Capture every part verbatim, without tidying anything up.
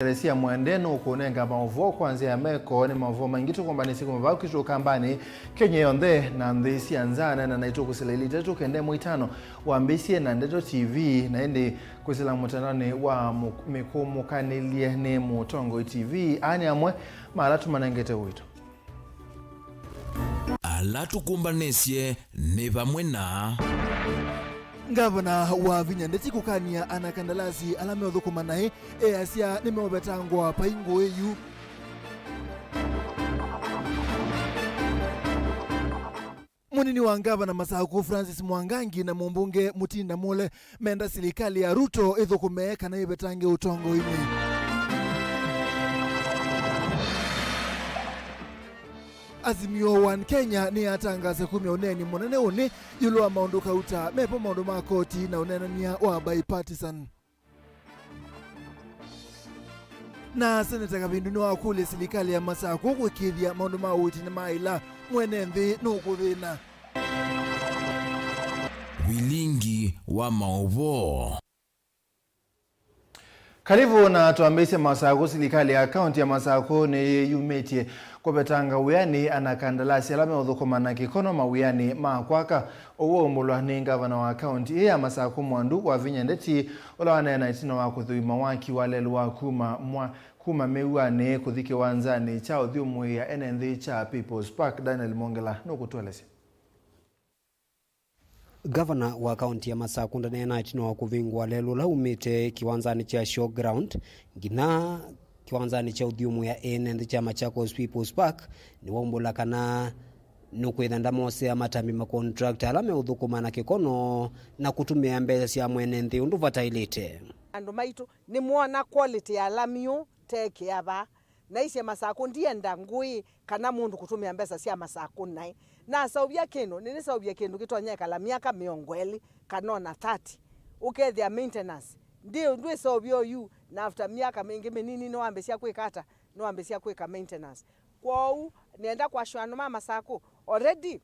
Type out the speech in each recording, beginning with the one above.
Teresia Mwende nũkũnenga maũvoo kwa nzĩa ya meko. Nĩ maũvoo maingĩ tũkũmbanĩsye kuma vau kwitũ Kambanĩ, Kenya yonthe, na nthĩ sya nza. Neena naitũ kũsila ilita tũkenda ĩmwe itano wambĩĩsye na Ndeto T V, na ĩndĩ kũsila mũtandaonĩ wa mũ-, mĩkũmũkanĩlye nĩ Mũtongoi T V. Aa nĩ amwe ma ala tũmanengete ũito. Ala tũkũmbanĩsye nĩ vamwe na. Ngavana Wavinya Ndeti kũkany'a anakandalasi ala meũthũkũma naĩ, easya nĩmeũvetangwa vai ngũĩ yu. Mũnini wa ngavana Masakũ Francis Mwangangi na mũmbunge Mutinda Mule menda silikalĩ ya Ruto ĩthũkũme kana ĩvetange ũtongoinĩ. Azimio One Kenya nĩyatangaasa kumya ũneeni mũnene ũnĩ ĩũlũ wa maũndũ kauta mevo maũndũ ma koti na ũneenany'a wa bipartisan. Na Seneta Kavindu nĩwakũlya silikalĩ ya Masakũ kũĩkĩĩthya maũndũ ma ũiiti nĩmaĩla, mwene nthĩ nũkũthĩna. Vilingi wa maũvoo. Karibu, na twambĩĩsye Masakũ. Silikalĩ ya kaunti ya Masakũ nĩyĩyumĩtye kũvetanga wĩanĩ anakandalasi ala meũthũkũma na kĩkono mawĩanĩ ma kwaka. Ũu waumbũlwa nĩ ngavana wa kaunti ĩĩ ya Masakũ Mwandu Wavinya Ndeti, ũla waneena ĩtina wa kũthũima waki wa lelũ wa kuma mwa-, kuma mĩuanĩ kũthi kĩwanzanĩ kya ũthyũmũĩa ene nthĩ kya People's Park. Daniel Mongela nũkũtũelesya. Ngavana wa kaunti ya Masakũ ndaneena ĩtina wa kũvingũa lelũ ũla umĩte kĩwanzanĩ kya Showground nginya kĩwanzanĩ kya ũthyũmũĩa ene nthĩ kya Machakos People's Park. Nĩwaumbũla kana nũkwĩtha ndamosea matambi makontrakta ala meũthũkũma na kĩkono na kũtũmĩa mbesa sya mwene nthĩ ũndũ vataĩlĩte. Andũ maitũ nĩmwona quality ya lami ũũ tekĩa vaa. Naisye Masakũ ndienda ngũĩ kana mũndũ kũtũmĩa mbesa sya Masakũ naĩ. Naseũvya kĩndũ, nĩnĩseũvye kĩndũ kĩtonya ĩkala myaka mĩongo ĩlĩ kana ona thirty. Ũkethĩa maintenance. Ndi-, ndwĩseũvya oyu, na after myaka mĩngĩ mĩnini nĩwambĩsya kwĩka ata? Nĩwambĩsya kwĩka maintenance. Kwoou, nĩenda kwasho andũ ma Masakũ. Already,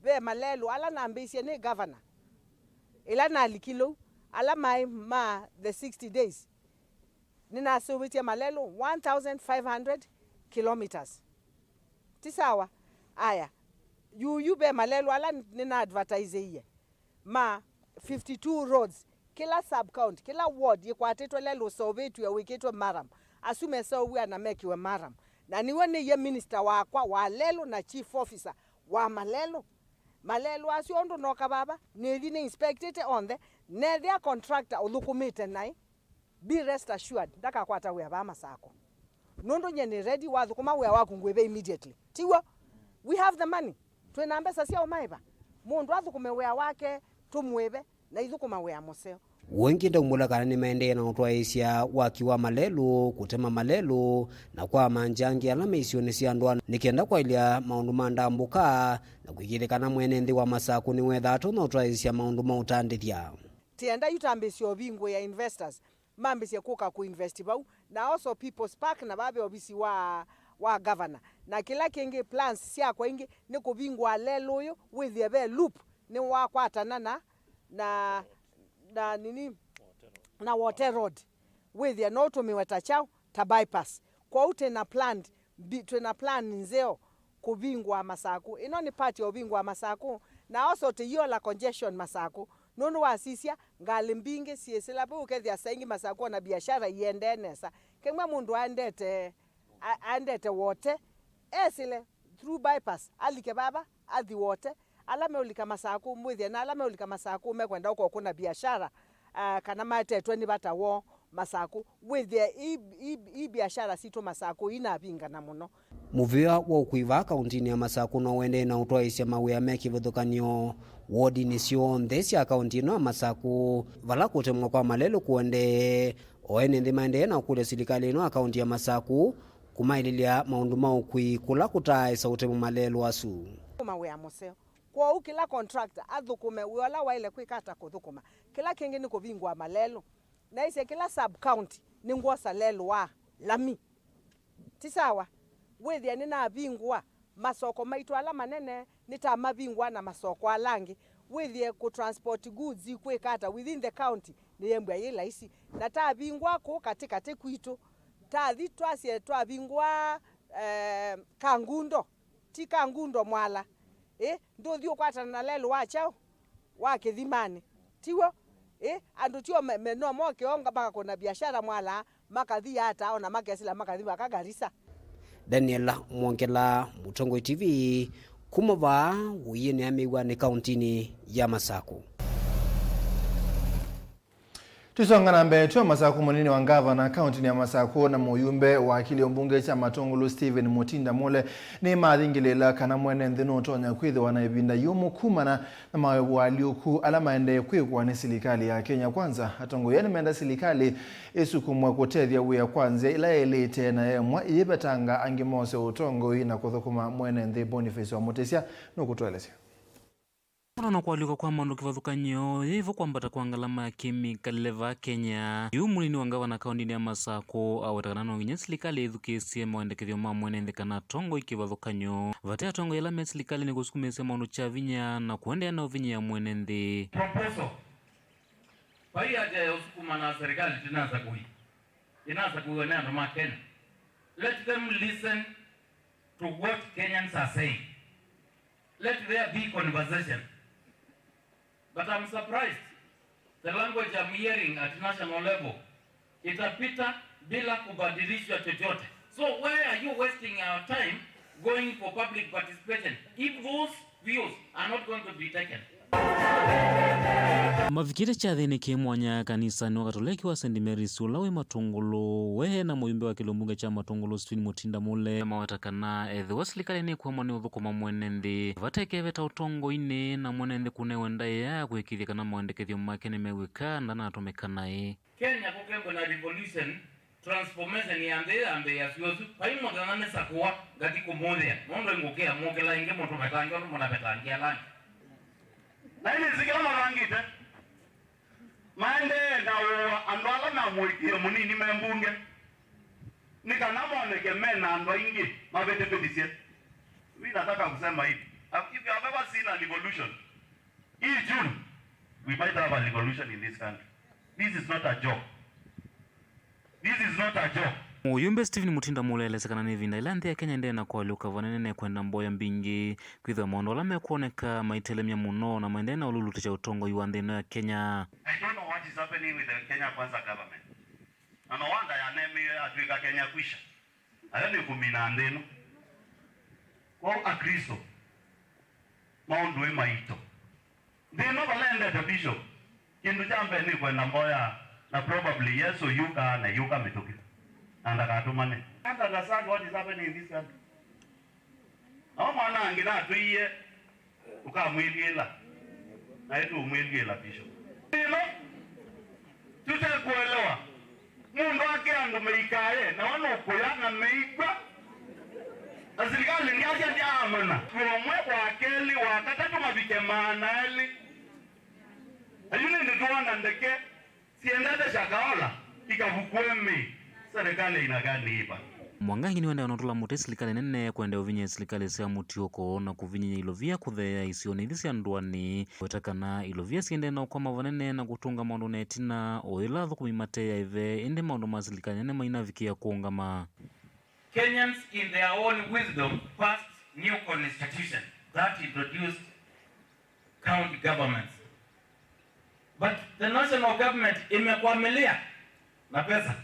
ve malelũ ala nambĩĩsye nĩ governor. Ĩla nalikile ũu, ala maĩ ma the sixty days. Nĩnasũvĩtye malelũ one thousand five hundred kilometers. Ti sawa? Aya. Yuyu ve malelũ ala nĩna advertiseie ma fifty-two roads. Kĩla sub county, kĩla ward yĩkwatĩtwe lelũ ũseũvĩtw'e wĩkĩtwe maram. Asu meseũvw'a na mekĩwe maram. Na nĩw'o nĩie minister wakwa wa lelũ na chief officer wa malelũ. Malelũ asu ũndũ noka vava, nĩthi nĩ inspectĩte onthe, nethĩa contractor ũthũkũmĩte naĩ. Be rest assured, ndakakwata wĩa vaa Masakũ. Nũndũ nyie nĩ ready, wathũkũma wĩa waku ngwĩve immediately. Tiw'o? We have the money. Twĩ na mbesa sya ũmaĩva. Mũndũ athũkũme wĩa wake, tũmũĩve, na ithũkũma wĩa mũseo. Ũũ ĩngĩ ndaumbũla kana nĩmaendee na ũtwaĩĩsya waki wa malelũ, kũtema malelũ, na kwama njangi ala me isionĩ sya ndũa nĩ kenda kwaĩlya maũndũ ma ndambũka, na kũĩkĩĩthya kana mwene nthĩ wa Masakũ nĩwethaa atonya ũtwaĩĩsya maũndũ ma ũtandĩthya. Tienda yu tambĩĩsye ũvingũĩa investors, mambĩĩsye kũka kũinvest vau, na also People's Park, na vaa ve ovisi wa, wa governor. Na kĩla kĩngĩ, plans syakwa ingĩ nĩ kũvingũa lelũ ũyũ, wĩthĩe ve loop nĩwakwatana na, na, na nini, na Wote Road. Wĩthĩe no ũtũmĩwe ta kyaũ? Ta bypass. Kwoou twĩna plan, bi-, twĩna plan nzeo kũvingũa Masakũ. Ĩno nĩ part ya ũvingũa Masakũ, na also tũyĩola congestion Masakũ. Nũndũ wasisya, ngalĩ mbingĩ syĩsĩla vau, ũkethĩa saa ingĩ Masakũ ona biashara iendee nesa. Kemwa mũndũ aendete, a-, aendete Wote, esĩle through bypass, alike vava, athi Wote, ala meũlika Masakũ, mwĩthĩe na ala meũlika Masakũ mekwenda ũka ũkũna biashara, ah, kana maetetwe nĩ vata woo Masakũ, wĩthĩe ii, ii, ii biashara sitũ Masakũ inavingana mũno. Mũvĩa wa ũkui vaa kauntinĩ ya Masakũ no ũendee na ũtwaĩĩsya mawĩa me kĩvathũkany'o wodinĩ syonthe sya kaunti ĩno ya Masakũ, vala kũtemwa kwa malelũ kũendee. O ene nthĩ maendee na ũkũlya silikalĩ ĩno ya kaunti ya Masakũ kũmaĩlĩlya maũndũ ma ũkui kũla kũtaaĩsa ũtemwa malelũ asu. Mawĩa mũseo. Kwoou kĩla contractor athũkũme wĩa ũla waĩle kwĩka ata kũthũkũma. Kĩla kĩngĩ nĩ kũvingũa malelũ. Naisye kĩla sub county nĩngwosa lelũ wa lami. Ti sawa? Wĩthĩe nĩnavingũa masoko maitũ ala manene, nĩtamavingũa na masoko ala angĩ. Wĩthĩe kũ transport goods ikwĩka ata within the county, nĩyĩmbw'a yĩ laisi. Na tavingũa kũu katĩ katĩ kwitũ, Tathi twasye twavingũa, eh, Kangundo, ti Kangundo Mwala. Ĩ, ndũthi ũkwatana na lelũ wa kyaũ? Wa Kĩthimanĩ. Tiw'o? Ĩ, andũ tio me, me, no moke o nga makakũna biashara Mwala, makathi ata, ona makesĩla makathi maka Garissa. Daniel Mwongela, Mũtongoi T V, kuma vaa Wĩĩnĩ ya Mĩw'anĩ kauntinĩ ya Masaku. Tũsonga na mbee, twĩ Masaku, mũnini wa ngavana kauntinĩ ya Masaku na mũyumbe wa kĩlio mbunge kya Matũngũlũ Stephen Mutinda Mule nĩmathingĩlĩĩla kana mwene nthĩ nũtonya kwĩthĩwa na ĩvinda yũmũ kumana na mawau alyũku ala maendee kwĩkwa nĩ silikalĩ ya Kenya Kwanza. Atongoi aa nĩmenda silikalĩ ĩsukumwe kũtethya wĩa kwa nzĩa ĩla yaĩlĩte na yaemwa ĩyĩvetanga angĩ mose ũtongoi na kũthũkũma mwene nthĩ Boniface Wamũtĩsya nũkũtũelesya. Kũmana na kũalyũka kwa maũndũ kĩvathũkany'o, yĩvo kwambata kwa ngalama ya kĩmĩkalĩle vaa Kenya, yu mũnini wa ngavana kauntinĩ ya Masaku aweta kana no nginya silikalĩ ĩthukĩĩsye maendekethyo ma mwene nthĩ kana atongoi kĩvathũkany'o. Vate atongoi ala me silikalĩnĩ kũsukumĩĩsya maũndũ kya vinya na kũendeea na ũvinyĩĩa mwene nthĩ. Proposal vai ate ya ũsukuma na serikali tinasakũi, inasakuiwe nĩ andũ ma Kenya. Let them listen to what Kenyans are saying. Let there be conversation. But I'm surprised. The language I'm hearing at national level, itapita bila kubadilishwa chochote. So why are you wasting our time going for public participation if those views are not going to be taken? Mavikĩte kyathĩnĩ kĩ mwanya kanisanĩ wa Katoleki wa Saint Mary's ũla wĩ Matũngũlũ, we na mũyumbe wa kĩlio mbunge kya Matũngũlũ Stephen Mutinda Mule maweta kana ethĩwa silikalĩ nĩkwamwa nĩ ũthũkũma mwene nthĩ, vate kĩveta ũtongoinĩ na mwene nthĩ kũnewe ndaĩa ya kũĩkĩĩthya kana maendekethyo make nĩmew'ĩka ndanatũmĩka naĩ. Kenya kũkembwe na revolution, transformation ya nthĩ yambĩĩa syũsũ. Vai mũthenya nĩsakũa ngathi kũmũthĩa, nũndũ ngũkĩa mũkĩla ĩngĩ mũtũvetange ũndũ mũnavetangia ala angĩ. Na ĩnĩsĩ kĩla mavangĩte, maendee na ũũa andũ ala mamũĩkĩĩe mũnini me mbunge, nĩ kana moneke me na andũ aingĩ mavĩtĩkĩthisye. Mi nataka kusema hivi, if you have ever seen a revolution, hii June, we might have a revolution in this country. This is not a joke. This is not a joke. Mũyumbe Stephen Mutinda Mule elesya kana nĩ ĩvinda ĩla nthĩ ya Kenya ĩendee na kũalyũka vanene na ĩkwenda mboya mbingĩ, kwĩthĩwa maũndũ ala mekwoneka maitelemya mũno na maendee na ũlulutĩkya ũtongoi wa nthĩ ĩno ya Kenya. I don't know what is happening with the Kenya Kwanza government. Na no wonder yanemeie yatw'ĩka Kenya kwisha. Ayo nĩ kũmina nthĩ ĩno. Kwoou Aklĩsto, maũndũ ĩ maito. Nthĩ ĩno vala endete, Bishop, kĩndũ kya mbee nĩ kwenda mboya, na probably Yesũ yuka na yuka mĩtũkĩ. Na ndakatũmane. I can't understand what is happening in this country. No mwana angĩ natwĩie, tũkamwĩlw'ĩla. Naĩ tũũmwĩlw'ĩla, Bishop. Ĩno, tũtekũelewa. Mũndũ ake andũ meikae, nao nũkũya na meikw'a. Na silikalĩ ndyasya ndyaamana. Ũmwe, wa kelĩ, wa katatũ mavike maana elĩ. Na yu nĩndĩ twona ndeke siendete Shakahola ikavukue mĩ. Serikali ya aina gani hii bana? Mwangangi nĩwendaa na ũtũla mũtĩ silikalĩ nene kwenda ũvinyĩĩa silikalĩ sya mũtiũko na kũvinyĩĩa ilovia kũtheea isionĩ ithi sya ndũanĩ, kweta kana ilovia siendee na ũkwama vanene na kũtũnga maũndũ na ĩtina, o yĩla athũkũmi mateea ĩve, ĩndĩ maũndũ ma silikalĩ nene mainavikĩa kũũngama. Kenyans in their own wisdom passed new constitution that introduced county governments. But the national government imekwamilia na pesa.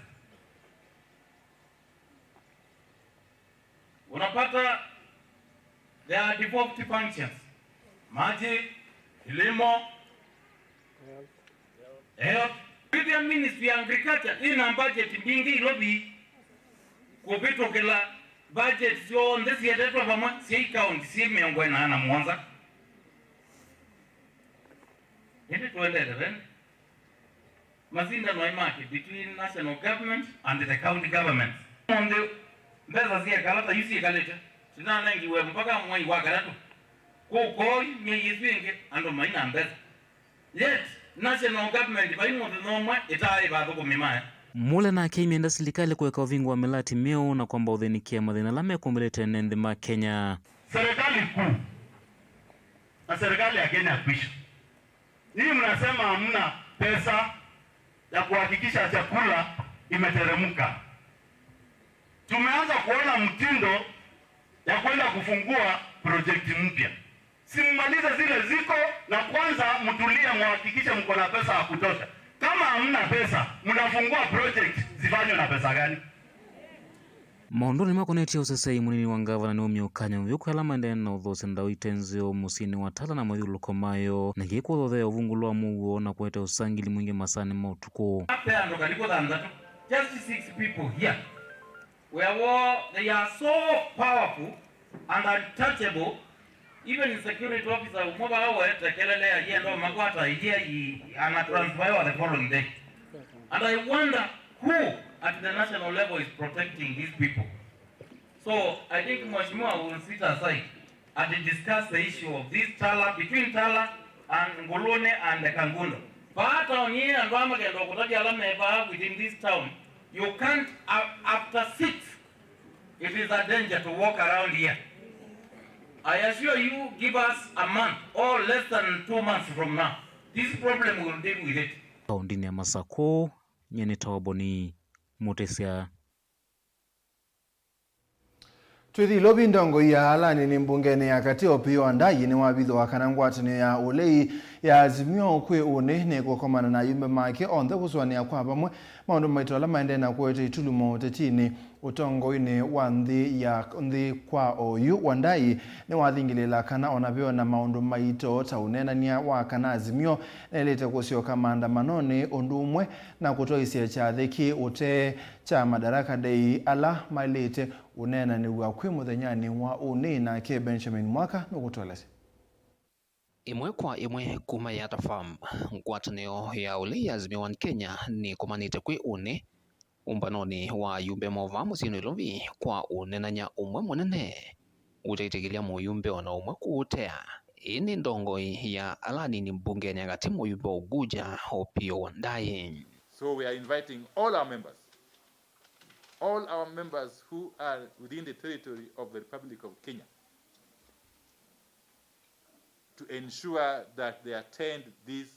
Unapata there are devolved functions. Maji, kilimo, health. With the Ministry ya Agriculture, ina budget mbingĩ ilovi kũvĩtũkĩla budget syonthe siendetwe vamwe syĩ county syĩ mĩongo ĩna na mũonza. Ĩndĩ tũendete vene. Masindano aĩ make between national government and the county governments. Ũmũnthĩ mbesa syekala ta yu syĩkalĩte, sinanengiwe mpaka mwei wa katatũ. Kũkoi myei ĩsu ĩngĩ andũ maina mbesa. Yet, national government vai mũthenya ũmwe ĩtaaĩva athũkũmi mayo. Mule nake aimenda silikalĩ kũeka ũvingũa mĩlati myeũ na kwamba ũthĩnĩkĩa mathĩna ala mekũmbĩlĩte ene nthĩ ma Kenya. Serikali kuu na serikali ya Kenya kwisha. Nyinyi mnasema hamna pesa ya kuhakikisha chakula imeteremka. Tumeanza kuona mtindo ya kwenda kufungua project mpya. Simmalize zile ziko, na kwanza mtulie, muhakikishe mko na pesa ya kutosha. Kama hamna pesa, mnafungua project zifanywe na pesa gani? Maũndũnĩ makonetye ũseseei, mũnini wa ngavana nĩwaumie ũkany'o mũvyũ kwĩ ala maendee na ũthoosya nthau ite nzeo mũsyĩnĩ wa Tala na mathyũlũlũko mayo, na kĩĩ kũthothea ũvungũlo wa mũuo na kũete ũsangili mwingĩ masaanĩ ma ũtukũ. Pe andũ karibu thanthatũ, just six people here. Where war, they are so powerful and untouchable. Even security officer ũmwe vaa wetekelele ayenda makwata ilia i ana transfer the following day. And I wonder who at the national level is protecting these people. So I think Mheshimiwa will sit aside and discuss the issue of this Tala, between Tala and Nguluni and Kangundo. Vaa town ii andũ aa makenda kũtavya ala me vaa within this town, you can't, a- after six, it is a danger to walk around here. I assure you, give us a month or less than two months from now, this problem will deal with it. Kaũndĩnĩ ya Masakũ, nyie nĩtawa Boni Mũtĩsya. Twĩthi Ilovi, ndongoi ya ala anini mbungenĩ ya katĩ Opiyo Wandayi nĩwavithũa kana ngwatanĩo ya ũlei ya Azimio kwĩ ũnĩ nĩkũkomana na ayumbe make onthe kũsũanĩa kwa vamwe maũndũ maito ala maendee na kũete itulumo ũtetinĩ, ũtongoinĩ wa nthĩ ya nthĩ kwa oyu. Wandayi nĩwathingĩlĩĩla kana ona veona maũndũ maito ta ũneenany'a wa kana Azimio nĩyaĩlĩte kũsyoka maandamanonĩ ũndũ ũmwe na kũtwaĩsya kyathĩ kĩ ũtee kya Madaraka Day ala maĩlĩte ũneenanĩw'a kwĩ mũthenyanĩ wa ũnĩ. Nake Benjamin Mwaka nũkũtũelesya. Ĩmwe kwa ĩmwe kuma Yatta Farm, ngwatanĩo ya ũlei ya Azimio One Kenya nĩkomanĩte kwĩ ũnĩ ũmbanonĩ wa ayumbe movaa mũsyĩnĩ Nairobi kwa ũneenany'a ũmwe mũnene ũtaitĩkĩlya mũyumbe ona ũmwe kũũtea. Ĩĩ nĩ ndongoi ya ala anini mbungenĩ ya katĩ, mũyumbe wa Unguja, Opiyo Wandayi. So we are inviting all our members, all our members who are within the territory of the Republic of Kenya to ensure that they attend this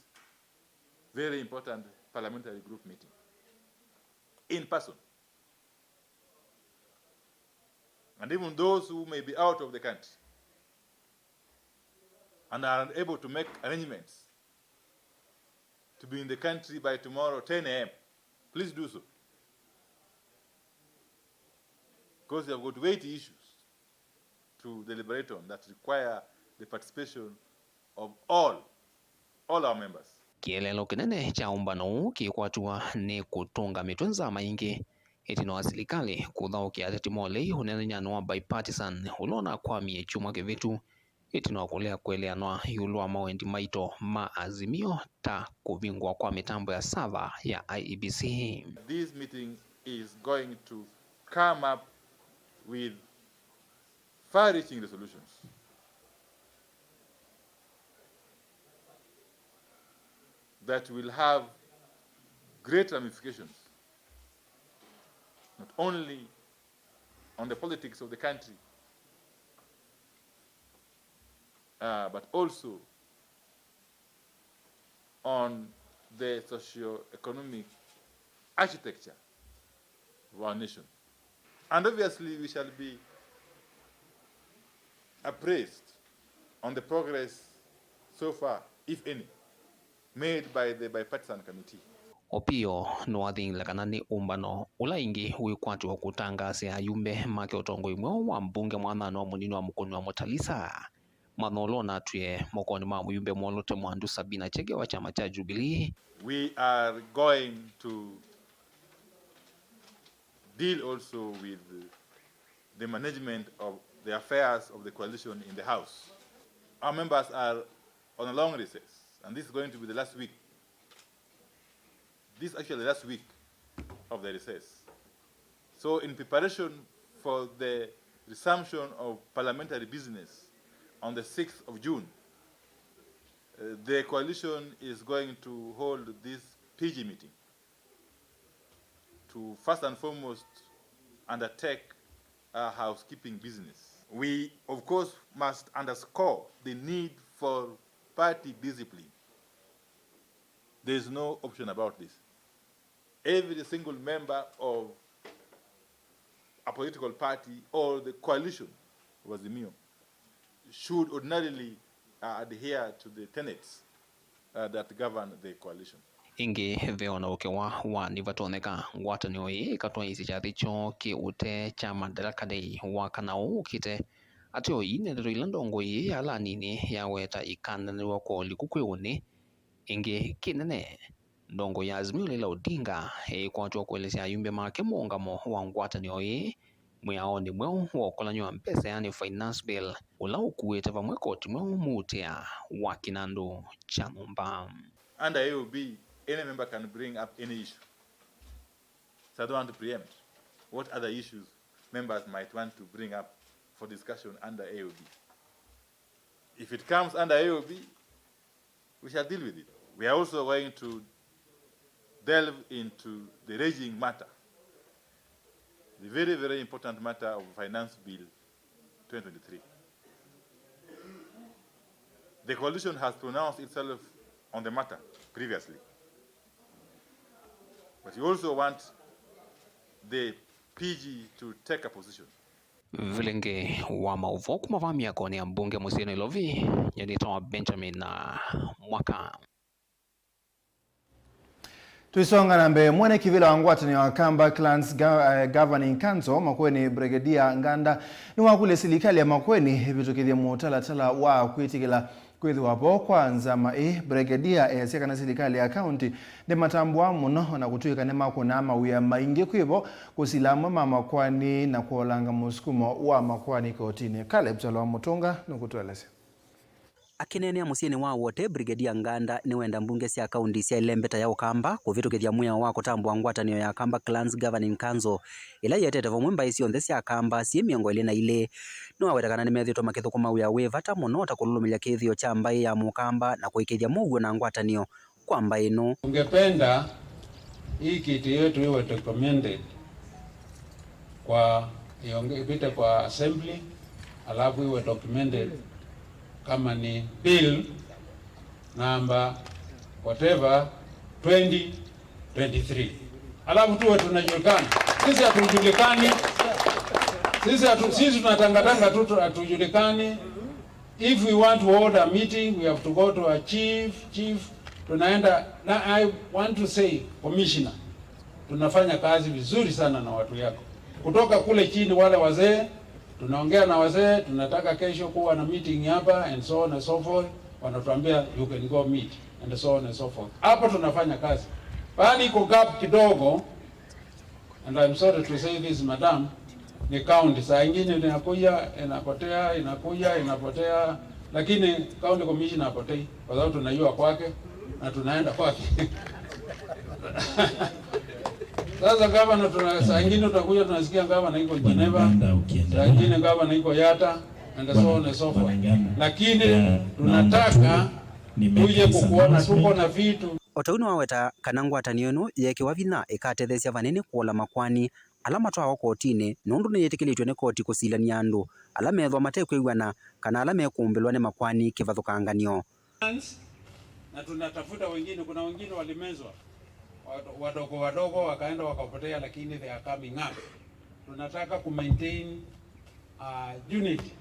very important parliamentary group meeting in person. And even those who may be out of the country and are unable to make arrangements to be in the country by tomorrow ten a m, please do so. Because we have got weighty issues to deliberate on that require the participation of all, all our members. Kĩeleelo kĩnene kya ũmbano ũũ kĩkwatwa nĩ kũtũnga mĩtwe nzama ingĩ ĩtina wa silikalĩ kũthaũkĩa ateti ma ũlei ũneenanyanĩ wa bipartisan ũla ũnakwamie kyumwa kĩvĩtu ĩtina wa kũlea kũeleanwa ĩũlũ wa mawendi maito ma Azimio ta kũvingũa kwa mĩtambo ya sava ya I E B C. This meeting is going to come up with far-reaching resolutions that will have great ramifications, not only on the politics of the country, uh, but also on the socio-economic architecture of our nation. And obviously, we shall be appraised on the progress so far, if any, made by the bipartisan committee. Opiyo nĩwathingile kana nĩ ũmbano ũla ĩngĩ wĩkwatĩwa kũtangaasĩa ayumbe make ũtongoi mweũ wa mbunge mwathanĩ wa mũnini wa Mũkũni wa Mũtalisa, mathaũlo na atwĩe mokonĩ ma mũyumbe mwoloote mwandu Sabina Chege wa kyama kya Jubilee. We are going to deal also with the management of the affairs of the coalition in the House. Our members are on a long recess, and this is going to be the last week. This is actually the last week of the recess. So, in preparation for the resumption of parliamentary business on the sixth of June, uh, the coalition is going to hold this P G meeting to first and foremost undertake our housekeeping business. We, of course, must underscore the need for party discipline. There is no option about this. Every single member of political party or the coalition of Azimio should ordinarily, uh, adhere to the tenets, uh, that govern the coalition. Ĩngĩ, ve o na ũkewa wa nĩvatonyeka ngwatanĩo ĩĩ ĩkatwaĩĩsya kyathĩ kyoo kĩ ũtee kya Madaraka Day wa kana ũũ ũkĩte. Ateo, ii nĩ ndeto ila ndongoi ya ala anini yaweta ikananĩw'a kwa ũliku kwĩ ũnĩ. Ĩngĩ kĩnene, ndongoi ya Azimio Raila Odinga ĩkwatw'a kũelesya ayumbe make mũũngamo wa ngwatanĩo ĩĩ mwĩaonĩ mweũ wa ũkolany'o wa mbesa, yani finance bill, ũla ũkuĩte vamwe koti mweũ mũutĩa wa kĩnandũ kya nyũmba. Under A O B, any member can bring up any issue. So I don't want to preempt what other issues members might want to bring up for discussion under A O B. If it comes under A O B, we shall deal with it. We are also going to delve into the raging matter, the very, very important matter of Finance Bill twenty twenty-three. The coalition has pronounced itself on the matter previously. But you also want the P G to take a position. Vilenge wa maũvoo kuma vaa myakonĩ ya mbunge mũsyĩ Nairobi, nyie nĩtawa Benjamin na Mwaka. Tũisonga na mbee, mwene kĩvĩla wa ngwatanĩo ya Kamba Clans Go-, eh, Governing Council Makueni, Brigadier Nganda, nĩwakũlya silikalĩ ya Makueni ĩvĩtũkĩthye mũtalatala wa kwĩtĩkĩla kwĩthĩwa vo kwa nzama ĩĩ. Brigadier easya kana silikalĩ ya kaunti ndĩmatambũaa mũno, o na kũtw'ĩka nĩmakũnaa mawĩa maingĩ kwĩ vo kũsila amwe ma makoani na kũolanga mũsukumo wa makoani kotinĩ. Caleb Kyalo wa Mũtũnga nũkũtũelesya. Akĩneenea mũsyĩnĩ wa Wote, Brigadier Nganda nĩwenda mbunge sya kaunti sya ĩlembeta ya Ũkamba kũvĩtũkĩthya mwĩao wa kũtambũa ngwatanĩo ya Kamba Clans Governing Council, ĩla ĩetete vamwe mbaĩ syonthe sya Kamba syĩ mĩongo ĩlĩ na ilĩ. Nĩwaweta kana nĩmethĩĩtwe makĩthũkũma wĩa wĩ vata mũno ta kũlũlũmĩlya kĩthĩo kya mbaĩ ya Mũkamba na kũĩkĩĩthya mũuo na ngwatanĩo kwa mbaĩ ĩno. Tungependa hii kitu yetu iwe documented kwa, ionge-, ipite kwa assembly, alafu iwe documented kama ni bill number whatever twenty twenty-three. Alafu tuwe tunajulikana. Sisi hatujulikani. Sisi hatu-, sisi tunatangatanga tu, tu-, hatujulikani. If we want to hold a meeting, we have to go to a chief, chief, tunaenda, na I want to say, Commissioner, tunafanya kazi vizuri sana na watu yako. Kutoka kule chini wale wazee, tunaongea na wazee, tunataka kesho kuwa na meeting hapa and so on and so forth, wanatuambia, "You can go meet," and so on and so forth. Hapo tunafanya kazi. Pahali iko gap kidogo, and I'm sorry to say this, madam, ni county. Saa ingine inakuja, inapotea, inakuja, inapotea, lakini county commissioner hapotei, kwa sababu tunajua kwake na tunaenda kwake. Sasa gavana, tuna-, saa ingine utakuja tunasikia gavana iko Geneva, saa ingine gavana iko Yatta, and so on and so forth. Lakini tunataka tuje kukuona, tuko na vitu. O ta ũu nĩwaweta kana ngwatanĩo ĩno yeekĩwa vinya ĩkatetheesya vanene kũola makoani ala matwawa kotinĩ, nũndũ nĩyĩtĩkĩlĩtw'e nĩ koti kũsilany'a andũ ala meethĩwa matekwĩw'ana kana ala mekũmbĩlwa nĩ makoani kĩvathũkanganyo. Na tunatafuta wengine, kuna wengine walimezwa, wado-, wadogo wadogo wakaenda wakapotea, lakini they are coming up. Tunataka ku maintain, uh, unity.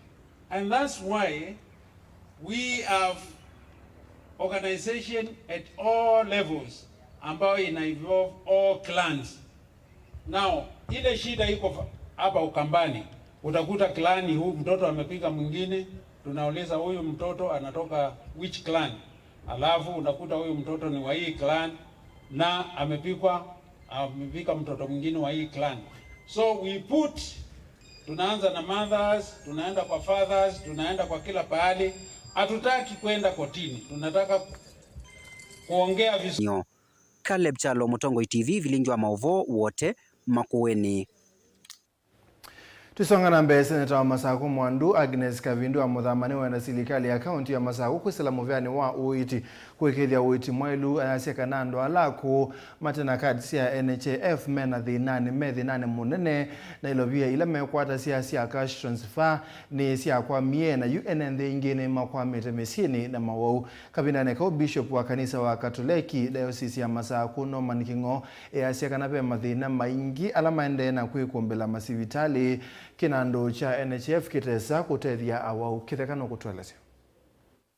And that's why we have organization at all levels ambayo ina involve all clans. Now, ile shida iko fa-, hapa Ukambani, utakuta clan huu mtoto amepiga mwingine, tunauliza, "Huyu mtoto anatoka which clan?" Alafu unakuta huyu mtoto ni wa hii clan na amepigwa, amepika mtoto mwingine wa hii clan. So we put, tunaanza na mothers, tunaenda kwa fathers, tunaenda kwa kila pahali. Hatutaki kwenda kotini, tunataka kuongea vizuri. Caleb Kyalo, Mũtongoi T V, vilingi wa maũvoo Wote, Makueni. Tũisonga na mbee, seneta wa Masakũ Mwandu Agnes Kavindu wa Mũthama nĩwenda silikalĩ ya kaunti ya Masakũ kwĩsĩla mũvĩanĩ wa ũiiti Kũĩkĩĩthya ũiiti mwaĩlu, ayasya kana andũ ala akũũ mate na kadi sya N H I F me na thĩnanĩ, me thĩnanĩ mũnene, na ilovia ila mekwatasya sya cash transfer nĩsyakwamie, na yu ene nthĩ aingĩ nĩmakwamĩte mĩsyĩnĩ na mawau. Kavindanĩ kau, Bishop wa kanisa wa Katoleki Diocese ya Masakũ, Norman King'o, easya kana ve mathĩna maingĩ ala maendee na kwĩkũmbĩla masivitalĩ, kĩnandũ kya N H I F kĩtesa kũtethya awau. Kĩtheka nũkũtũelesya.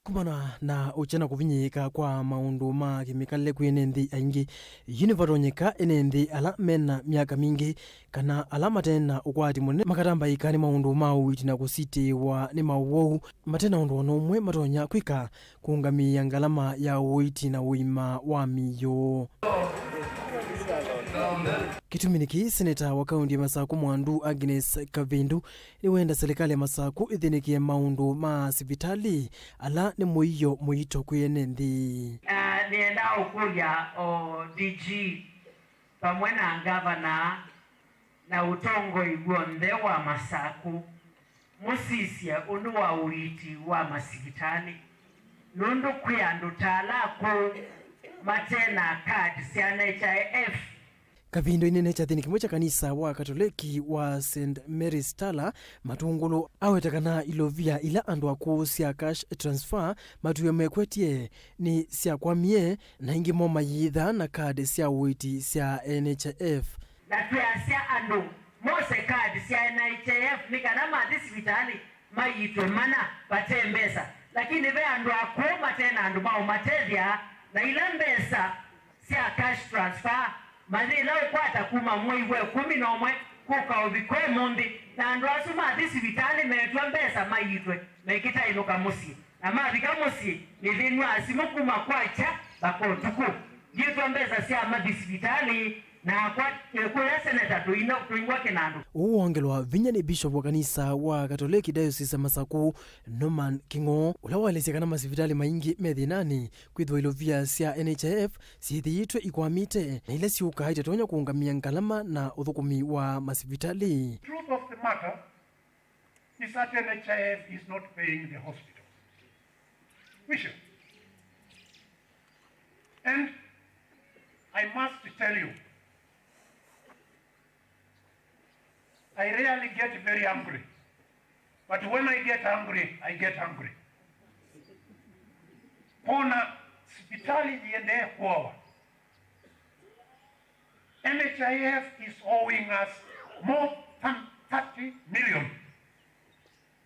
Kumana na ũkya na kũvinyĩĩka kwa maũndũ ma kĩmĩkalĩle kwĩ ene nthĩ aingĩ, yu nĩvatonyeka ene nthĩ ala mena myaka mingĩ kana ala mate na ũkwati mũnene makatambaĩka nĩ maũndũ ma ũiiti na kũsitĩĩwa nĩ mawau mate na ũndũ o na ũmwe matonya kwĩka kũũngamĩĩa ngalama ya ũiiti na ũima wa mĩio. Kĩtuminĩ kĩĩ, seneta wa kaũntĩ ya Masakũ Mwandu Agnes Kavindu nĩwenda silikalĩ ya Masakũ ĩthĩnĩkĩe maũndũ ma sivitalĩ, ala nĩ mũio mũito kwĩ ene nthĩ. Na nĩendaa ũkũlya o D G vamwe na ngavana na ũtongoi w'onthe wa Masakũ, mũsisye ũndũ wa ũiiti wa masivitalĩ, nũndũ kwĩ andũ ta ala akũũ mate na kadi sya N H I F. Kavindu inene kyathĩnĩ kĩmwe kya kanisa wa Katoleki wa Saint Mary's Tala, Matungulu aweta kana ilovia ila andũ akũũ sya cash transfer matwĩe mekwetye nĩ syakwamie, na aingĩ moo mayĩthaa na kadi sya ũiiti sya N H I F. Na twĩasya andũ mose kadi sya N H I F nĩ kana mathi sivitalĩ maiitwe mana vate mbesa, lakini ve andũ akũũ mate na andũ ma ũmatethya, na ila mbesa sya cash transfer, mathĩna ũkwata kuma mwei wa ĩkũmi na ũmwe kũka ũvika ũmũnthĩ, na andũ asu mathi sivitalĩ meetw'a mbesa maiitwe mekĩtaĩnũka mũsyĩ, na mavika mũsyĩ mĩthĩnw'a simũ kuma kwakya mpaka ũtukũ. Ndiĩtwa mbesa sya mathi sivitalĩ, nakwa nĩkũya seneta tũina tũingwa kĩnandũ. Ũu wongelwa vinya nĩ Bishop wa kanisa wa Katoleki Diocese ya Masakũ, Norman King'o, ũla waelesya kana masivitalĩ maingĩ me thĩnanĩ kwĩthĩwa ilovia sya N H I F syĩthĩĩtwe ikwamĩte, na ila syũkaa itatonya kũũngamĩa ngalama na ũthũkũmi wa masivitalĩ. Truth of the matter is that N H I F is not paying the hospitals. Wisho. And I must tell you, I rarely get very angry, but when I get angry, I get angry. Kwona sipitali iendee kũawa. N H I F is owing us more than thirty million,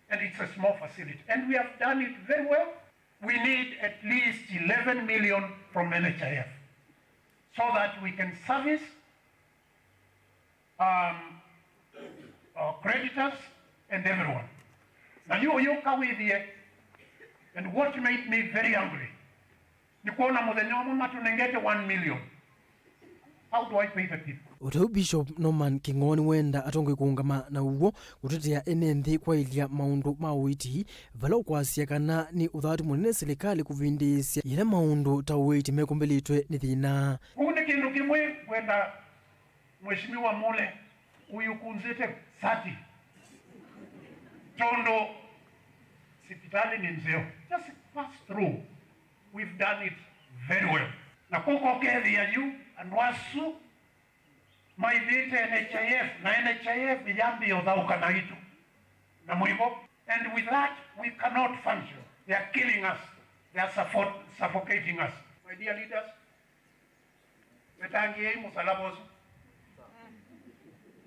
and it's a small facility, and we have done it very well. We need at least eleven million from N H I F so that we can service um, our creditors and everyone. Na yu ũyũka wĩthĩe, and what made me very angry nĩ kwona mũthenya ũmwe matũnengete one million. How do I pay the people? O ta ũu, Bishop Norman King'o nĩwenda atongoi kũũngama na ũw'o kũtetea ene nthĩ kwaĩlya maũndũ ma ũiiti, vala ũkwasya kana nĩ ũthatu mũnene silikalĩ kũvindĩĩsya yĩla maũndũ ta ũiiti mekũmbĩlĩtwe nĩ thĩna. Kũu nĩ kĩndũ kĩmwe ngwenda Mheshimiwa Mule, ũyũkunzĩte sati, tondũ sipitalĩ nĩ nzeo. Just pass through. We've done it very well. Na kũka ũkethĩa yu andũ asu maivĩte N H I F, na N H I F yambĩĩa ũthaũka naitũ na mũivo. And with that, we cannot function. They are killing us. They are suffo-, suffocating us. My dear leaders, vetangĩĩai mũsalaba ũsu.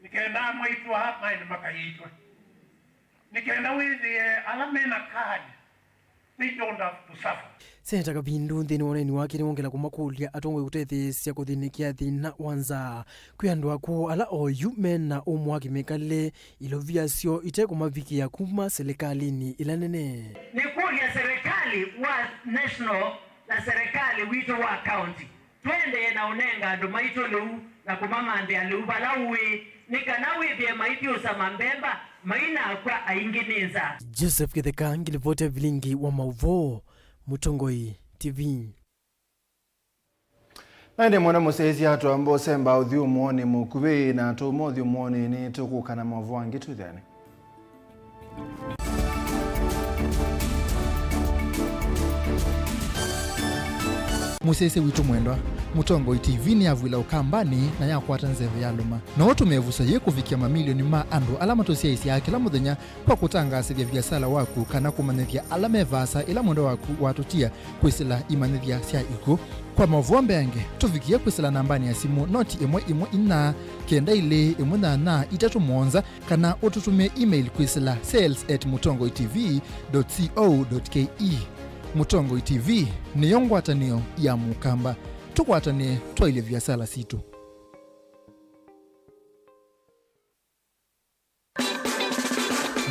Nĩ kenda amwe aitũ aa maende makaiitwe. Nĩ kenda wĩthĩe ala me na kadi, they don't have to suffer. Seneta Kavindu nthĩnĩ wa ũneeni wake nĩwongela kũmakũlya atongoi kũtetheesya kũthĩnĩkĩa thĩna wa nzaa kwĩ andũ akũũ ala oyu me na ũmũ wa kĩmĩkalĩle, ilovia syoo ite kũmavikĩa kuma silikalĩnĩ ila nene. Nĩkũlya serikali wa national na serikali witũ wa county, tũendee na ũnenga andũ maitũ lĩu na kũmamantha lĩu vala ũĩ, nĩ kana wĩthĩe maithi ũsama mbemba mainakw'a aingĩ nĩ nzaa. Joseph Kĩtheka, ngilivoti ya vilingi wa maũvoo, Mũtongoi T V. Na ĩndĩ mwana mũsyaĩĩsya twamba ũsemba ũthyũmũonĩ mũkuvĩ, na tũũma ũthyũmũonĩ nĩ tũkũka na maũvoo angĩ twĩthĩane. Mũsyaĩĩsya witũ mwendwa, Mũtongoi T V nĩyavw'ĩla Ũkambanĩ na yakwata nzeve yalũma. No ũtũme ĩvuso yĩĩ kũvikĩa mamilioni ma andũ ala matũsyaĩĩsyaa kĩla mũthenya kwa kũtangaasĩthya viasala waku kana kũmanyĩthya ala me vaasa ĩla mwendwa waku watũtia kwĩsĩla imanyĩthya sya ikw'ũ. Kwa maũvoo mbeange, tũvikĩe kwĩsĩla nambanĩ ya simũ noti ĩmwe ĩmwe inya kenda ilĩ ĩmwe nyanya itatũ mũonza, kana ũtũtũmĩe email kwĩsĩla sales at mũtongoi T V dot co dot K E. Mũtongoi T V nĩyo ngwatanĩo ya Mũkamba. Tũkwatanĩe twaĩlye viasala sitũ.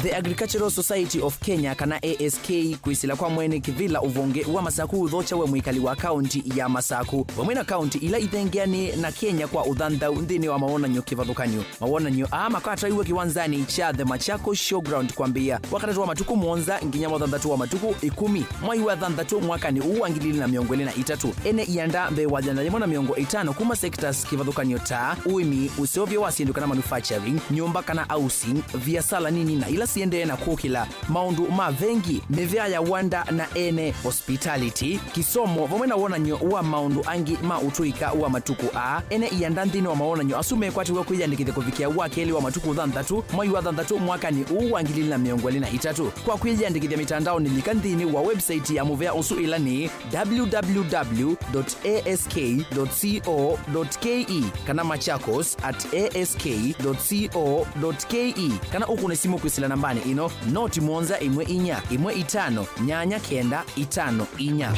The Agricultural Society of Kenya, kana A S K, kwĩsĩla kwa mwene kĩvĩla ũvonge wa Masaku ũthokya we mwĩkali wa kaunti ya Masaku, vamwe na kaunti ila ithengeanĩe na Kenya kwa ũthanthau nthĩnĩ wa mawonany'o kĩvathũkany'o. Mawonany'o aa makatwaiwe kĩwanzanĩ kya The Machakos Showground kwambĩĩa Wakatatũ wa matukũ mũonza nginya Wathanthatũ wa matukũ ĩkũmi mwai wa thanthatũ mwakanĩ ũũ wa ngili ilĩ na mĩongo ĩlĩ na itatũ. Ene ianda mbee wa ĩana yĩmwe na mĩongo ĩtano kuma sectors kĩvathũkany'o ta ũĩmi, ũseũvyo wa syĩndũ kana manufacturing, nyũmba kana housing, viasala nini na ila siendee na kũkĩla, maũndũ ma vengi, mĩvĩa ya wanda na ene, hospitality, kĩsomo, vamwe na wonany'o wa maũndũ angĩ ma ũtũĩka wa matukũ aa. Ene ianda nthĩnĩ wa mawonany'o asu mekwatĩw'a kwĩyandĩkĩthya kũvikĩa wa kelĩ wa matukũ thanthatũ mwai wa thanthatũ mwakanĩ ũũ wa ngili ilĩ na mĩongo ĩlĩ na itatũ. Kwa kwĩyĩandĩkĩthya mĩtandaonĩ, lika nthĩnĩ wa website ya mũvea ũsu, ĩla nĩ w w w dot a s k dot co dot k e kana machakos at a s k dot co dot k e, kana ũkũne simũ kwĩsĩla nambanĩ ĩno, noti mũonza ĩmwe inya ĩmwe itano nyanya kenda itano inya.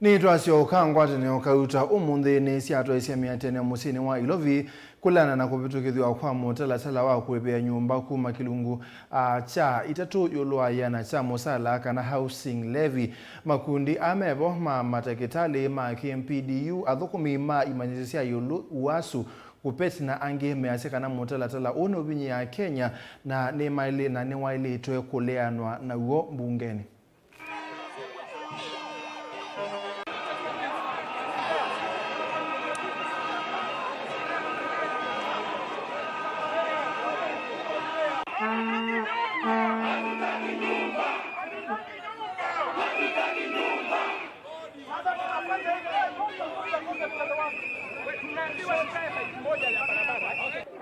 Nĩtwasyoka ngwatanĩo kauta ũmũnthĩ nĩsyatwaisye mĩatĩanĩo mũsyĩnĩ wa Ilovi kũleana na kũvĩtũkĩthw'a kwa mũtalatala wa kũĩvĩa nyũmba kuma kĩlungu, a, kya itatũ ĩũlũ wa ĩana kya mũsala kana housing levy. Makundi aa mevo ma matakĩtalĩ ma K M P D U, athũkũmi ma imanyĩsyo sya ĩũlũ, UASU, KUPPET na angĩ measya kana mũtalatala ũũ nũvinyĩaa Kenya na nĩmaĩlĩ-, na nĩwaĩlĩtwe kũleanwa naw'o mbungenĩ.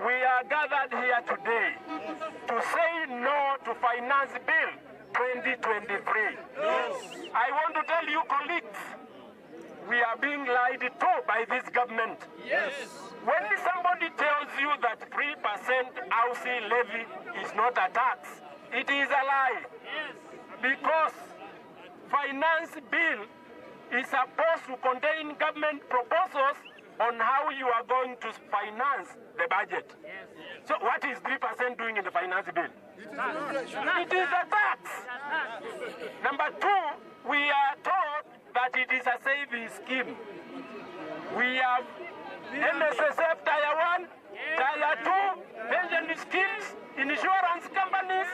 We are gathered here today to say no to Finance Bill twenty twenty-three. Yes. I want to tell you, colleagues, we are being lied to by this government. Yes. When somebody tells you that three percent housing levy is not a tax, it is a lie. Yes. Because Finance Bill is supposed to contain government proposals on how you are going to finance the budget. So what is three percent doing in the Finance Bill? It is a tax. Number two, we are told that it is a saving scheme. We have N S S F Tier one, Tier two, pension schemes, insurance companies,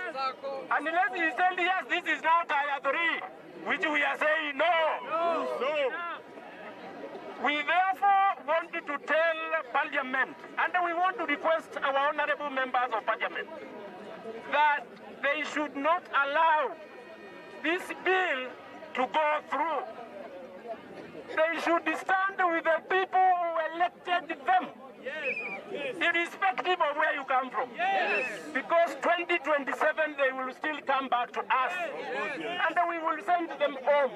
unless he said yes, this is now Tier three, which we are saying no. No. We therefore want to tell Parliament, and we want to request our honorable members of Parliament, that they should not allow this bill to go through. They should stand with the people who elected them, irrespective of where you come from. Because twenty twenty-seven, they will still come back to us. And we will send them home.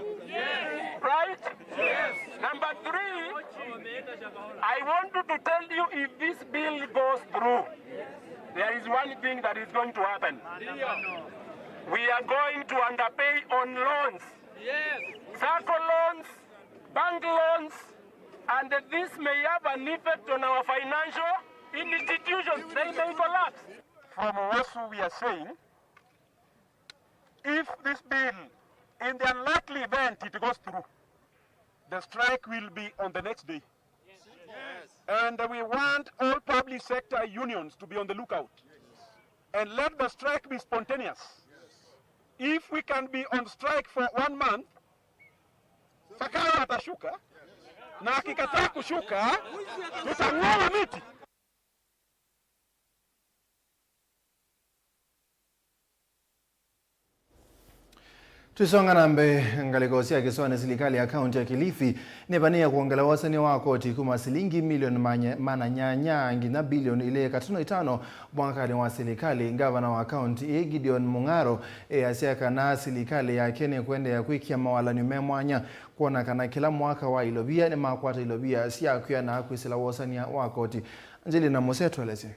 Right? Number three, I want to tell you, if this bill goes through, there is one thing that is going to happen. We are going to underpay on loans. Yes. Sacco loans, bank loans, and this may have an effect on our financial institutions. They may collapse. From what we are saying, if this bill, in the unlikely event it goes through, the strike will be on the next day. And we want all public sector unions to be on the lookout and let the strike be spontaneous. If we can be on strike for one month, Zakayo atashuka. Na akikataa kushuka, tutang'oa miti. Twisonga na mbee, ngalĩko sya kĩsoanĩ, silikalĩ ya kaunti ya Kilifi nĩvanĩĩe kwongela wosany'a wa koti kuma silingi milioni manya-, mana nyanya nginya bilioni ilĩ katuno itano mwakanĩ wa silikalĩ. Ngavana wa kaunti ĩĩ, Gideon Mung'aro, easya kana silikalĩ yake nĩkũendeea kwĩkĩa mawalany'o me mwanya kwona kana kĩla mwaka wa ilovia nĩmakwata ilovia sya kwĩana kwĩsĩla wosany'a wa koti. Angelina Muse, tũelesye.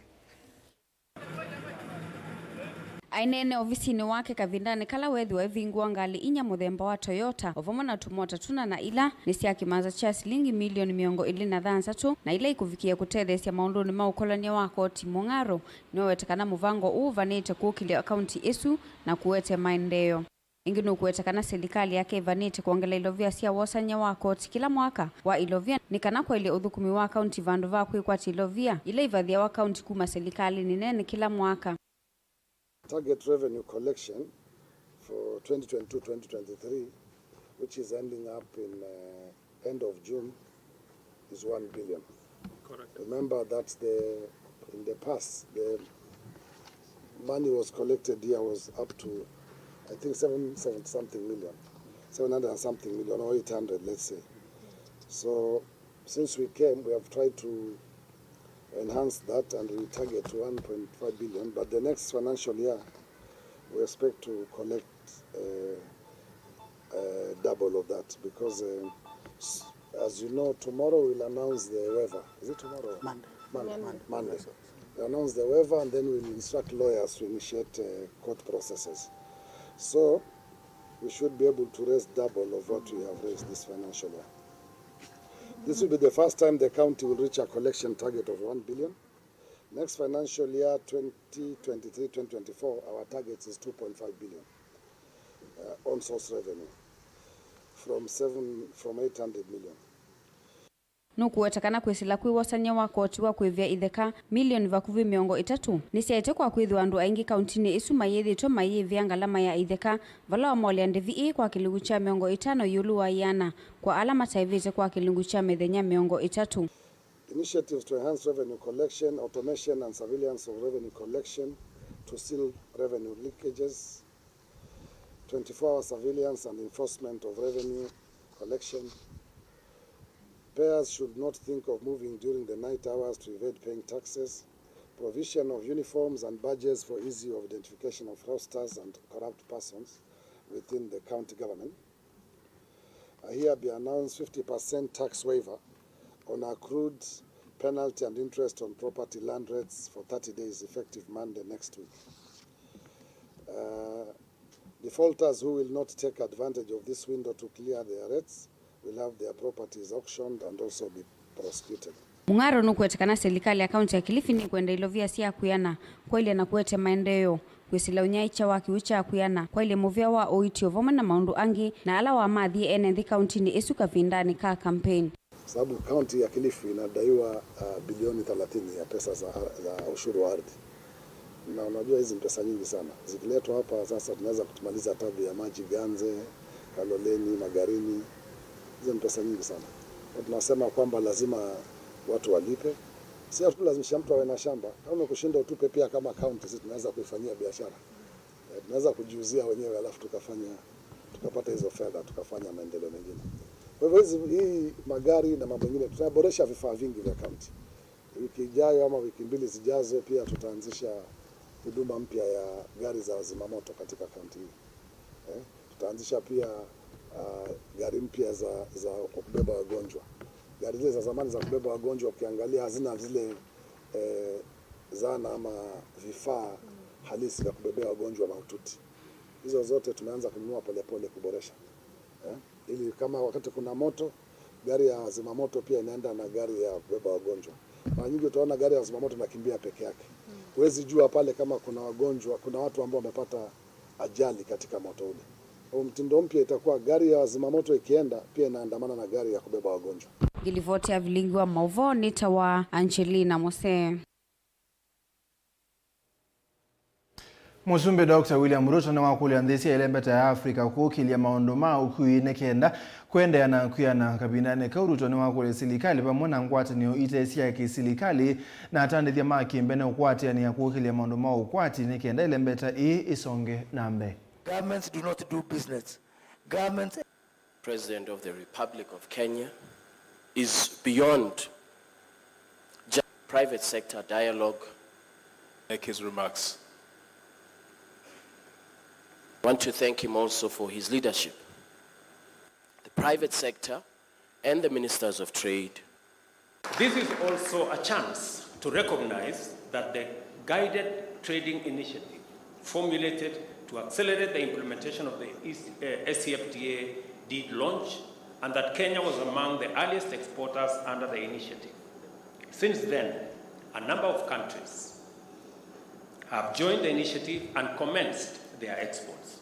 Aineene ovisinĩ wake kavindanĩ kala weethĩwa ĩvingũa ngalĩ inya mũthemba wa Toyota, o vamwe na tũmota tũna, na ila nĩ sya kĩmanza kya silingi milioni mĩongo ĩlĩ na thanthatũ, na ila ikũvikĩe kũtetheesya maũndũnĩ ma ũkolany'a wa koti. Mung'aro nĩwaweta kana mũvango ũũ ũvanĩte kũkĩlya kaunti ĩsu na kũete maendeeo. Ĩngĩ nũkũweta kana silikalĩ yake ĩvanĩte kwongela ilovia sya wosany'a wa koti kĩla mwaka wa ilovia, nĩ kana kwaĩlye ũthũkũmi wa kaunti vandũ va kwĩkwatya ilovia ila ivathĩawa kaunti kuma silikalĩnĩ nene kĩla mwaka. Target revenue collection for twenty twenty-two twenty twenty-three, which is ending up in, uh, end of June, is one billion. Correct. Remember that the, in the past, the money was collected here was up to, I think, seven, seven something million, seven hundred and something million, or eight hundred, let's say. So, since we came, we have tried to enhance that, and we target one point five billion, but the next financial year, we expect to collect, uh, uh, double of that, because, uh, s-, as you know, tomorrow we'll announce the waiver. Is it tomorrow? Monday. Monday. Monday. Monday. We'll announce the waiver, and then we'll instruct lawyers to initiate, uh, court processes. So, we should be able to raise double of what we have raised this financial year. This will be the first time the county will reach a collection target of one billion. Next financial year, twenty twenty-three twenty twenty-four, our target is two point five billion, uh, own source revenue from seven, from eight hundred million. Nũkũweta kana kwĩsĩla kwĩ wosany'a wa koti wa kũĩvĩa itheka milioni vakuvĩ mĩongo ĩtatũ nĩsyaĩtwe, kwa kwĩthĩwa andũ aingĩ kauntinĩ ĩsu mayĩthĩĩtwe mayĩĩvĩa ngalama ya itheka, vala wamolea ndĩvi ĩĩ kwa kĩlungu kya mĩongo ĩtano ĩũlũ wa ĩana kwa ala mataĩvĩte kwa kĩlungu kya mĩthenya mĩongo ĩtatũ. Initiatives to enhance revenue collection, automation and surveillance of revenue collection to seal revenue leakages, twenty-four hour surveillance and enforcement of revenue collection. Payers should not think of moving during the night hours to evade paying taxes. Provision of uniforms and badges for easy of identification of fraudsters and corrupt persons within the county government. I hereby announce fifty percent tax waiver on accrued penalty and interest on property land rates for thirty days, effective Monday next week. Uh, defaulters who will not take advantage of this window to clear their rates will have their properties auctioned and also be prosecuted. Mung'aro nũkũweta kana silikalĩ ya kaunti ya Kilifi nĩkwenda ilovia sya kwĩana kwaĩlya na kũete maendeeo, kwĩsĩla ũnyaĩĩkya wa kĩw'ũ kya kwĩana, kwaĩlya mũvĩa wa ũiiti o vamwe na maũndũ angĩ, na ala wamathie ene nthĩ kauntinĩ ĩsu kavindanĩ ka campaign. Sababu kaunti ya Kilifi inadaiwa, uh, bilioni thelathini ya pesa za, za ushuru wa ardhi. Na unajua hizi ni pesa nyingi sana. Zikiletwa hapa sasa tunaweza kutumaliza tabu ya maji Ganze, Kaloleni, Magarini. Hizo ni pesa nyingi sana. Na tunasema kwamba lazima watu walipe. Si hatulazimisha mtu awe na shamba. Kama umekushinda utupe pia kama county, sisi tunaweza kuifanyia biashara. Eh, tunaweza kujiuzia wenyewe alafu tukafanya, tukapata hizo fedha, tukafanya maendeleo mengine. Kwa hivyo hizi, hii magari na mambo mengine, tutaboresha vifaa vingi vya county. Wiki ijayo ama wiki mbili zijazo pia tutaanzisha huduma mpya ya gari za zimamoto katika kaunti hii. Eh, tutaanzisha pia, ah, gari mpya za, za kubeba wagonjwa. Gari zile za zamani za kubeba wagonjwa ukiangalia hazina zile, eh, zana ama vifaa halisi vya kubebea wagonjwa mahututi. Hizo zote tumeanza kununua polepole kuboresha. Eh, ili kama wakati kuna moto, gari ya zimamoto pia inaenda na gari ya kubeba wagonjwa. Mara nyingi utaona gari ya zimamoto inakimbia peke yake. Huwezi jua pale kama kuna wagonjwa, kuna watu ambao wamepata ajali katika moto ule. Kwa mtindo mpya itakuwa gari ya zimamoto ikienda, pia inaandamana na gari ya kubeba wagonjwa. Ngĩlivoti ya vilingi wa maũvoo nĩtawa Angelina Mose. Mũsumbĩ Doctor William Ruto nĩwakũlya nthĩ sya ĩlembeta ya Africa kũkĩlya maũndũ ma ũkui nĩ kenda kũendeea na kwĩana. Kavindanĩ kau, Ruto nĩwakũlya silikalĩ vamwe na ngwatanĩo ite sya kĩsilikalĩ na atandĩthya ma kĩmbene ũkwatĩanĩa kũkĩlya maũndũ ma ũkwati nĩ kenda ĩlembeta ĩĩ ĩsonge na mbee. Governments do not do business. Governments President of the Republic of Kenya is beyond just private sector dialogue. Make his remarks. I want to thank him also for his leadership. The private sector and the ministers of trade. This is also a chance to recognize that the Guided Trading Initiative formulated to accelerate the implementation of the East, uh, A C F T A did launch, and that Kenya was among the earliest exporters under the initiative. Since then, a number of countries have joined the initiative and commenced their exports.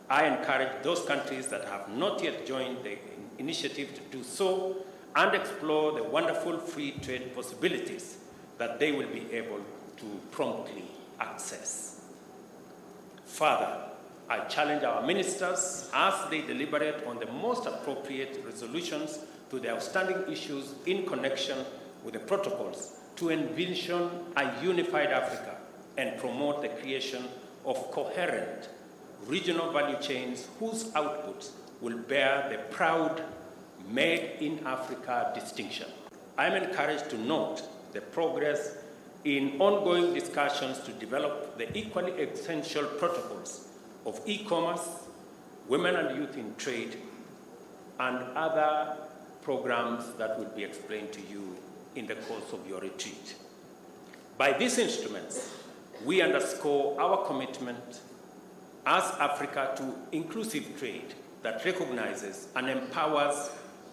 I encourage those countries that have not yet joined the initiative to do so and explore the wonderful free trade possibilities that they will be able to promptly access. Further, I challenge our ministers as they deliberate on the most appropriate resolutions to the outstanding issues in connection with the protocols to envision a unified Africa and promote the creation of coherent regional value chains whose outputs will bear the proud Made in Africa distinction. I am encouraged to note the progress in ongoing discussions to develop the equally essential protocols of e-commerce, women and youth in trade, and other programs that will be explained to you in the course of your retreat. By these instruments, we underscore our commitment as Africa to inclusive trade that recognizes and empowers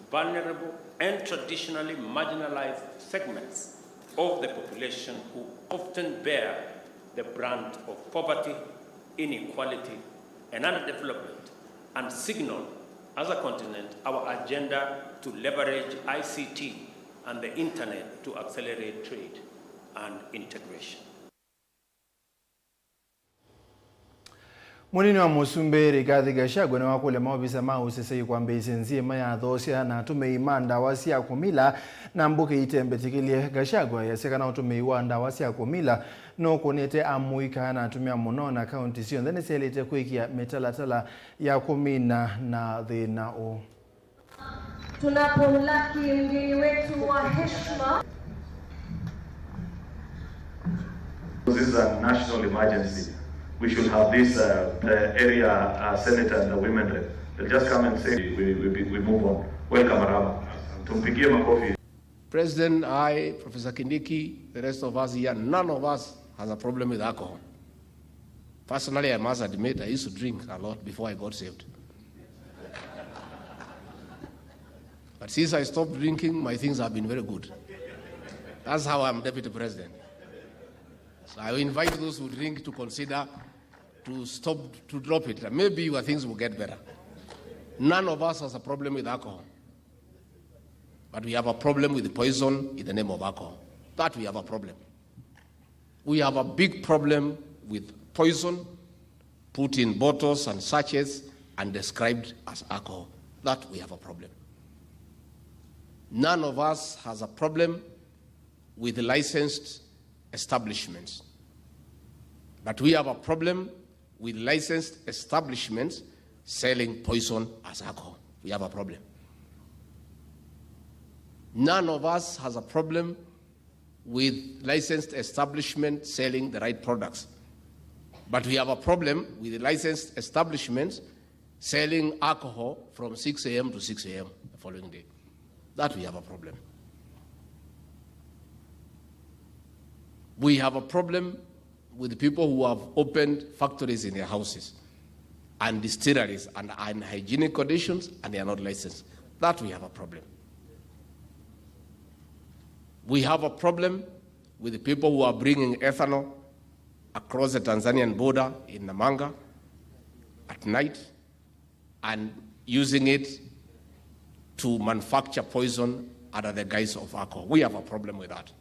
vulnerable and traditionally marginalized segments of the population who often bear the brunt of poverty, inequality, and underdevelopment, and signal as a continent our agenda to leverage I C T and the internet to accelerate trade and integration. Mũnini wa Mũsumbĩ Rigathi Gachagua nĩwakũlya maovisa ma ũseseĩ kwambĩĩsya nzĩ ĩma ya athoosya na atũmĩi ma ndawa sya kũmila na mbũkĩ itembetĩkĩlye. Gachagua easya kana ũtũmĩi wa ndawa sya kũmila nũkũnĩte amũika na atumĩa mũno, na kaunti syonthe nĩsyaĩlĩte kwĩkĩa mĩtalatala ya kũmina na thĩna ũũ. Tunapomlaki mgeni wetu wa heshima. This is a national emergency. We should have this, uh, uh, area, uh, senator and the women rep. They'll just come and say, we, we, we move on. Welcome, Arama. Tumpigie makofi. President, I, Professor Kindiki, the rest of us here, none of us has a problem with alcohol. Personally, I must admit, I used to drink a lot before I got saved. But since I stopped drinking, my things have been very good. That's how I'm deputy president. So I invite those who drink to consider to stop, to drop it. Maybe your things will get better. None of us has a problem with alcohol. But we have a problem with poison in the name of alcohol. That we have a problem. We have a big problem with poison put in bottles and sachets and described as alcohol. That we have a problem. None of us has a problem with licensed establishments. But we have a problem with licensed establishments selling poison as alcohol. We have a problem. None of us has a problem with licensed establishments selling the right products. But we have a problem with licensed establishments selling alcohol from six a.m. to six a.m. the following day. That we have a problem. We have a problem with people who have opened factories in their houses and distilleries and are in hygienic conditions and they are not licensed. That we have a problem. We have a problem with the people who are bringing ethanol across the Tanzanian border in Namanga at night and using it to manufacture poison under the guise of alcohol. We have a problem with that.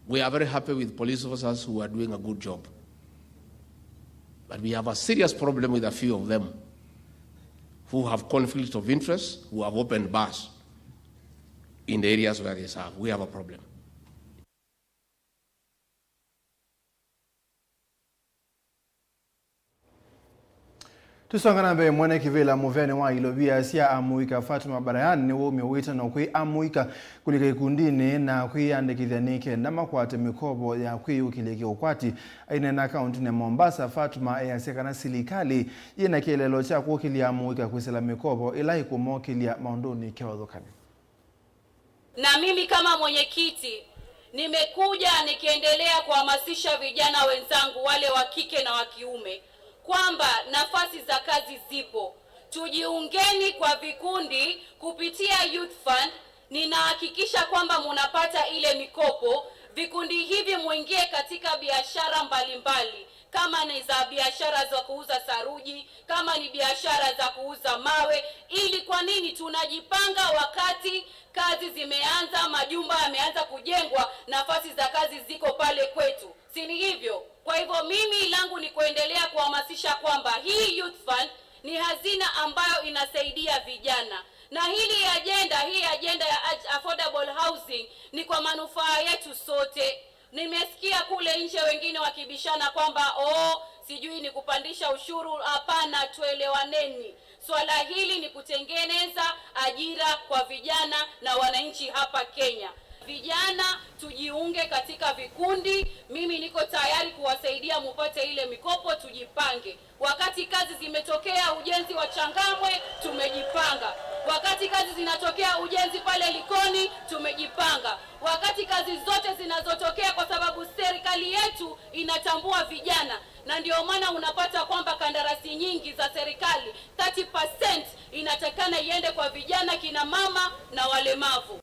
We are very happy with police officers who are doing a good job. And we have a serious problem with a few of them who have conflict of interest, who have opened bars in the areas where they serve. We have a problem. Tũsonga na mbee, mwene kĩvĩla mũvene wa ilovia sya amũika Fatuma Barayan nĩwaumya wĩtano kwĩ amũika kũlika ikundinĩ na kwĩyandĩkĩthya nĩ kenda makwate mĩkovo ya kwĩyũkĩlya kĩũkwati. Aineena kaũntĩnĩ ya Mombasa, Fatuma easya kana silikalĩ yĩna kĩeleelo kya kũkĩlya amũika kwĩsĩla mĩkovo ĩla ĩkũmokĩlya maũndũnĩ kĩvathũkany'o. Na mimi kama mwenyekiti, nimekuja nikiendelea kuhamasisha vijana wenzangu, wale wa kike na wa kiume, kwamba nafasi za kazi zipo. Tujiungeni kwa vikundi kupitia Youth Fund. Ninahakikisha kwamba munapata ile mikopo. Vikundi hivi muingie katika biashara mbalimbali, kama ni za biashara za kuuza saruji, kama ni biashara za kuuza mawe, ili, kwa nini tunajipanga wakati kazi zimeanza, majumba yameanza kujengwa, nafasi za kazi ziko pale kwetu, si ni hivyo? Kwa hivyo mimi langu ni kuendelea kuhamasisha kwamba hii Youth Fund ni hazina ambayo inasaidia vijana, na hili ajenda, hii ajenda ya aj-, affordable housing ni kwa manufaa yetu sote. Nimesikia kule nje wengine wakibishana kwamba, "Oh, sijui ni kupandisha ushuru." Hapana, tuelewaneni. Swala hili ni kutengeneza ajira kwa vijana na wananchi hapa Kenya. Vijana, tujiunge katika vikundi. Mimi niko tayari kuwasaidia mupate ile mikopo, tujipange. Wakati kazi zimetokea ujenzi wa Changamwe, tumejipanga. Wakati kazi zinatokea ujenzi pale Likoni, tumejipanga. Wakati kazi zote zinazotokea, kwa sababu serikali yetu inatambua vijana, na ndio maana unapata kwamba kandarasi nyingi za serikali, thirty percent inatakana iende kwa vijana, kina mama na walemavu.